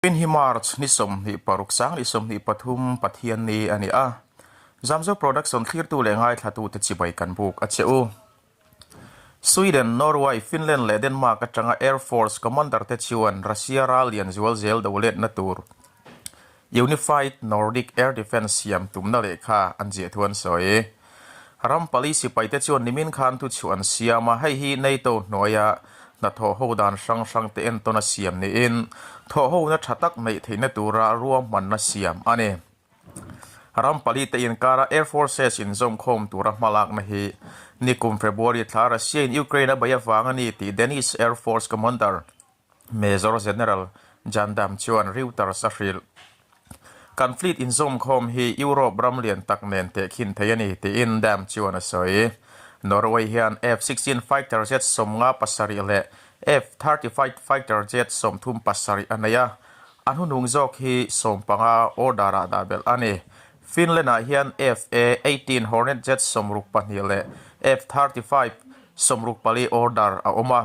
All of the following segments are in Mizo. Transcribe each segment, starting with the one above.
Vawiin hi March ni 26 sang ni 23 Pathianni a ni a, Zamzo Production thlirtu leh ngaithlatute chibai kan buk a che u. Sweden, Norway, Finland leh Denmark atanga Air Force Commander te chuan Russia ral lian zual zel do letna tur Unified Nordic Air Defence siam tumna lehkha an ziah thu an sawi. Ram pali sipaite chuan nimin khan thuchhuah an siam a, hei hi NATO hnuaia hnathawh ho dan hrang hrangte entawn a siam niin thawhhona tha tak neih theihna tura ruahmanna siam a ni. Ram palite inkara Air Forces inzawmkhawm tura hmalakna hi nikum February thla Russia-in Ukraine a bei avang a ni tih Danish Air Force Commander Major General Jan Dam chuan Reuters a hrilh. Kan fleet inzawmkhawm hi Europe ram lian tak nen tehkhin thei a ni, tiin Dam chuan a sawi. Norway hian F-16 fighter jet 57 leh F-35 fighter jet 37 a nei a, a hnuhnung zawk hi 15 order-ah dah belh a ni. Finland-ah hian F-A-18 Hornet jet 62 leh F-35 64 order a awm a.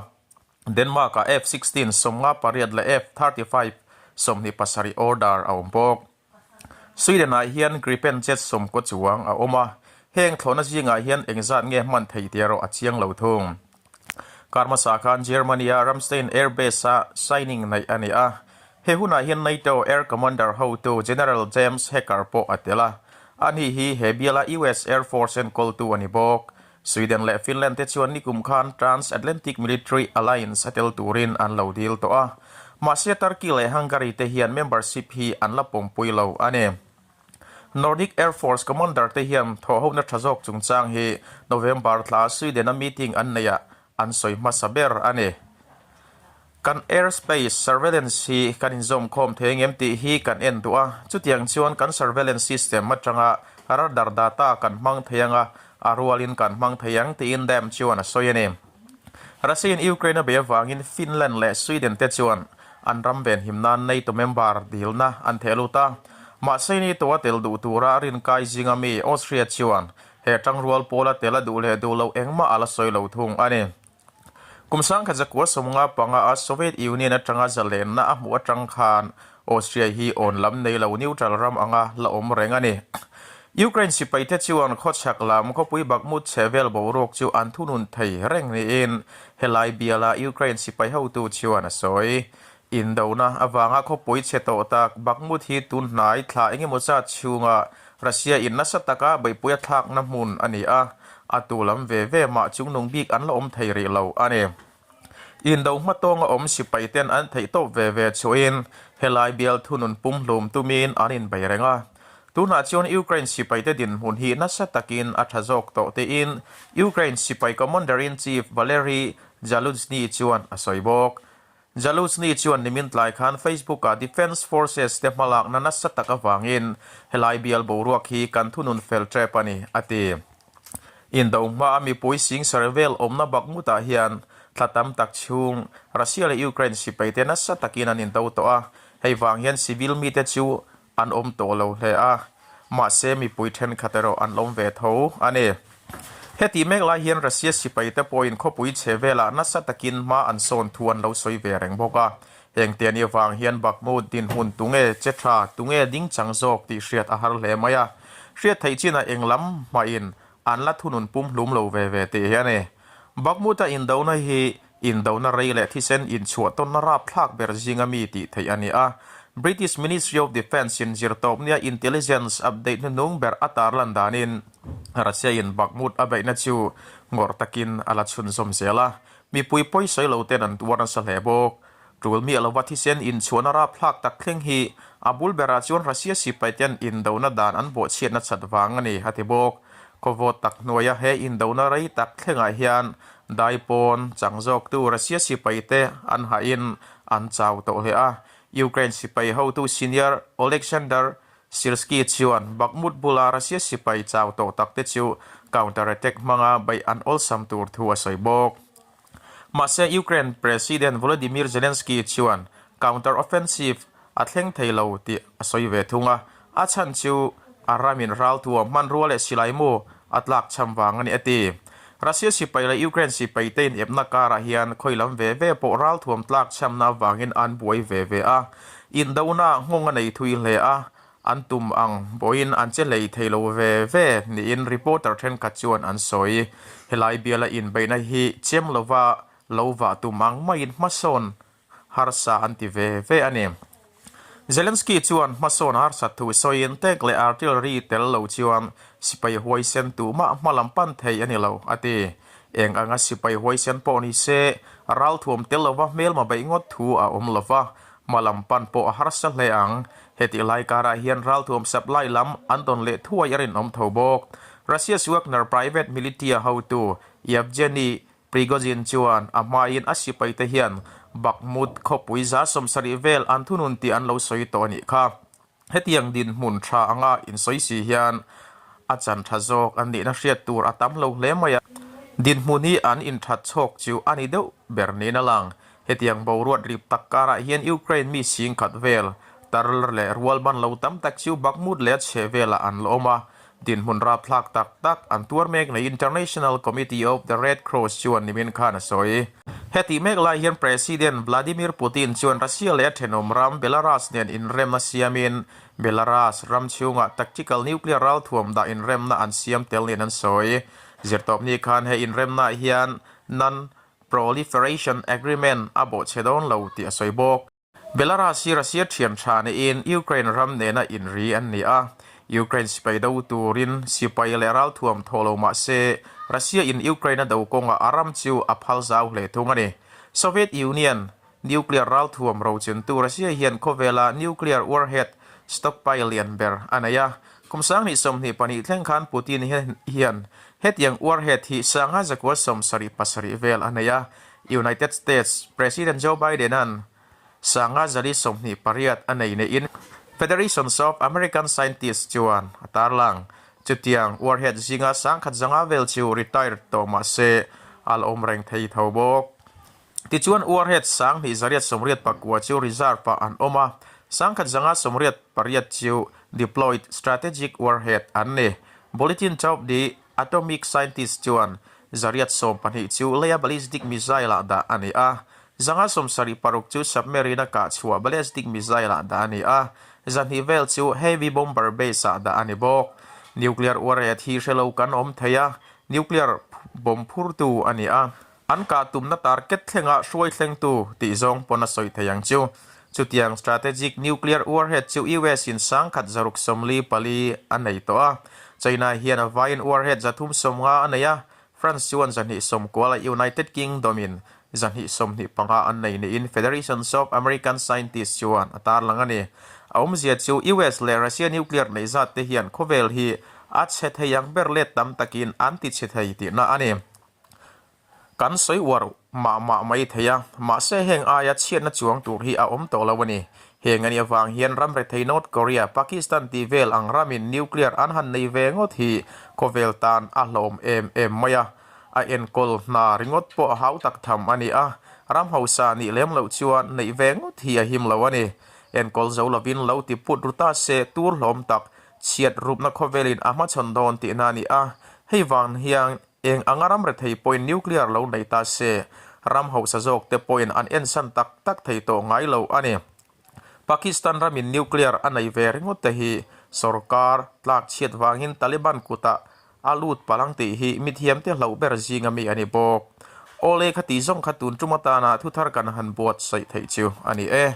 Denmark-ah F-16 58 leh F-35 27 order a awm bawk. Sweden-ah hian Gripen jet 90 chuang a awm a, heng thlawhna zingah hian engzat nge hman thei tih erawh a chiang lo thung. Kar hmasa khan Germany-a Ramstein Air Base-a signing neih a ni a, he hunah hian NATO Air Commander hotu General James Hecker pawh a tel a, ani hi he biala US Air Force enkawltu a ni bawk. Sweden leh Finland te chuan nikum khan Trans-Atlantic Military Alliance a tel turin an lo dil tawh a, mahse Turkey leh Hungary te hian membership hi an la pawmpui lo a ni. Nordic Air Force Commander te hian thawhhona tha zawk chungchang hi November thla Sweden-a meeting an neihah an sawi hmasa ber a ni. Kan airspace surveillance hi kan inzawmkhawm thei engem tih hi kan en duh a, chutiang chuan kan surveillance system atanga radar data kan hmang thei anga a rualin kan hmang thei ang tiin Dam chuan a sawi a ni. Russia-in Ukraine a bei avangin Finland leh Sweden te chuan an ram venhim nan NATO member dilna an theh lut a, mahse NATO a tel duh tura rinkai zinga mi Austria chuan he tangrual pawla tel a duh leh duh loh engmah a la sawi lo thung a ni. Kum sangkhat zakua 55 a Soviet Union atanga zalenna a hmuh atang khan Austria hi awn lam nei lo neutral ram anga la awm reng a ni. Ukraine sipaite chuan khawchhak lam khawpui Bakhmut chhe vel boruak chu an thunun thei reng niin helai biala Ukraine sipai hotu chuan a sawi. Indona avanga khawpui chhe tawh tak Bakhmut hi tun hnai thla engemaw zat chhunga Russia in nasa taka beihpui a thlakna hmun a ni a, a tu lam ve ve mah chungnung bik an la awm thei rih lo a ni. Indo hmatawnga awm sipai ten an theih tawp ve ve chuhin helai bial thunun pumhlum tumin an inbei reng a. Tunah chuan Ukraine sipaite dinhmun hi nasa takin a tha zawk tawh tiin Ukraine sipai Commander-in-Chief Valery Zaluzhny chuan a sawi bawk. Zaluzhny chuan nimin tlai khan Facebook-ah Defence Forces te hmalakna nasa tak avangin helai bial boruak hi kan thunun fel tep a ni, a ti. Indo hmaa mipui singsar vel awmna Bakhmut-ah hian thla tam tak chhung Russia leh Ukraine sipaite nasa takin an indo tawh a, hei vang hian civil mite chu an awm tawh lo hle a, mahse mipui thenkhat erawh an lawm ve tho a ni. Hetih mek lai hian Russia sipaite pawhin khawpui chhe velah nasa takin hma an sawn thu an lo sawi ve reng bawk a, heng te anih avang hian Bakhmut dinhmun tunge che tha, tunge ding chang zawk tih hriat a har hle mai a, hriat theih chinah eng lam hmahin an la thunun pumhlum lo ve ve tih hi a ni. Bakhmut-a indona hi Indona rei leh thisen inchhuah tawnna rapthlak ber zinga mi tih theih a ni a. British Ministry of Defence in zirtawpnia intelligence update hnuhnung ber a tarlan danin Russia-in Bakhmut a beihna chu ngawrh takin a la chhunzawm zel a, mipui pawisawi lo ten an tuar nasa hle bawk. Tul miah lova thisen inchhuahna rapthlak tak thleng hi a bul berah chuan Russia sipaiten indona dan an bawhchhiatna chat vang a ni, a ti bawk. Khawvawt tak hnuaia he indona rei tak thlengah hian Daipawn chang zawktu Russia sipaite an hahin an chau tawh hle a. Ukraine sipai hotu senior Oleksandr Syrskyi chuan Bakhmut bula Russia sipai chau tawh takte chu counter-attack hmanga beih an awlsam tur thu a sawi bawk. Mahse Ukraine President Volodymyr Zelenskyy chuan counter-offensive a thleng thei lo tih a sawi ve thung a, a chhan chu a ramin ralthuam hmanrua leh silaimu a tlak cham vang a ni a ti. Russia sipai leh Ukraine sipai te inepna karah hian khawi lam ve ve pawh ralthuam tlak chamna avangin an buai ve ve a. Indona nghawng a nei thui hle a, an tum ang pawhin an che hlei thei lo ve ve niin reporter thenkhat chuan an sawi. Helai biala inbeihna hi chem lova lo vah tum ang maiin hmasawn harsa an ti ve ve a ni. Zelensky chuan hmasawn harsat thu sawiin tank leh artillery tel lo chuan sipai huaisen tumah hma lam pan thei a ni lo, a ti. Eng anga sipai huaisen pawh ni se, ralthuam tel lova hmelma beih ngawt thu a awm lo va, hma lam pan pawh a harsa hle ang. Hetih lai karah hian ralthuam supply lam an dawn leh thuai a rinawm tho bawk. Russia's Wagner private militia hotu Yevgeny Prigozhin chuan a hmain a sipaite hian Bakhmut khawpui 70% vel an thunun tih an lo sawi tawh a nih kha. Hetiang dinhmun tha anga insawi si hian a chan tha zawk an nihna hriat tur a tam lo hle mai a. Dinhmun hi an inthat chhawk chu a ni deuh ber niin a lang. Hetiang boruat rip tak karah hian Ukraine mi singkhat vel tar leh rualban lo tam tak chu Bakhmut leh a chheh velah an la awm a. Dinhmun rapthlak tak tak an tuar mek nei International Committee of the Red Cross chuan nimin khan a sawi. Hetih mek lai hian President Vladimir Putin chuan Russia leh a thenawm ram Belarus nen inremna siamin Belarus ram chhungah tactical nuclear ralthuam dah inremna an siam tel niin an sawi. Zirtawpni khan he inremnaah hian Non-Proliferation Agreement a bawhchhe dawn lo tih a sawi bawk. Belarus hi Russia thian tha niin Ukraine ram nena inri an ni a, Ukraine sipai do turin sipai leh ralthuam thawh lo mah se Russia in Ukraine a do kawngah a ram chu a phal zau hle thung a ni. Soviet Union nuclear ralthuam rochentu Russia hian khawvela nuclear warhead stockpile lian ber a nei a, kum 2022 thleng khan Putin hian hetiang warhead hi 5177 vel a nei a, United States President Joe Biden-a'n 5128 a nei neihin Federation of American Scientists chuan a tarlang. Chutiang warhead zinga 1005 vel chu retired tawh mah se a la awm reng thei tho bawk. Tichuan warhead 2889 chu reserve-ah an awm a, 1188 chu deployed strategic warhead an ni. Bulletin of the Atomic Scientists chuan 112 chu leia ballistic missile-ah dah a ni a, 76 chu submarine-a kah chhuah ballistic missile-ah dah a ni a, 200 vel chu heavy bomber base-ah dah a ni bawk. Nuclear warhead hi hre lo kan awm thei a, nuclear bomb phurtu a ni a, an kah tumna target thlenga hruai thlengtu tih zawng pawn a sawi thei ang chu. Chutiang strategic nuclear warhead chu US-in 1644 a nei tawh a, China hian a vaiin warhead 350 a nei a, France chuan 290 a United Kingdom-in 225 an nei niin Federation of American Scientists chuan a tarlang a ni. A awmzia chu US leh Russia nuclear neih zat te hian khawvel hi a chhe thei ang ber let tam takin an ti chhe thei tihna a ni. Kan sawi uar mah mah mai thei a, mahse heng aia chhiatna chuang tur hi a awm tawh lo a ni. Heng a nih avang hian ram rethei North Korea, Pakistan tih vel ang ramin nuclear an han nei ve ngawt hi khawvel tan a hlawm em em mai a. A enkawl hna ringawt pawh a hau tak tham a ni a, ram hausa nih lem loh chuan neih ve ngawt hi a him lo a ni. Enkawl zo lovin lo ti put ru ta se tur hlawm tak chhiat rupna khawvelin a hmachhawn dawn tihna a ni a, hei vang hian Eng anga ram rethei pawhin nuclear lo nei ta se, ram hausa zawk te pawhin an ensan tak tak thei tawh ngai lo a ni. Pakistan ramin nuclear a nei ve ringawt te hi sorkar tlak chhiat vangin Taliban kutah a lut palh ang tih hi mithiamte hlauh ber zinga mi a ni bawk. Awle kha tih zawng kha tun tum atana thuthar kan han buatsaih theih chu a ni e.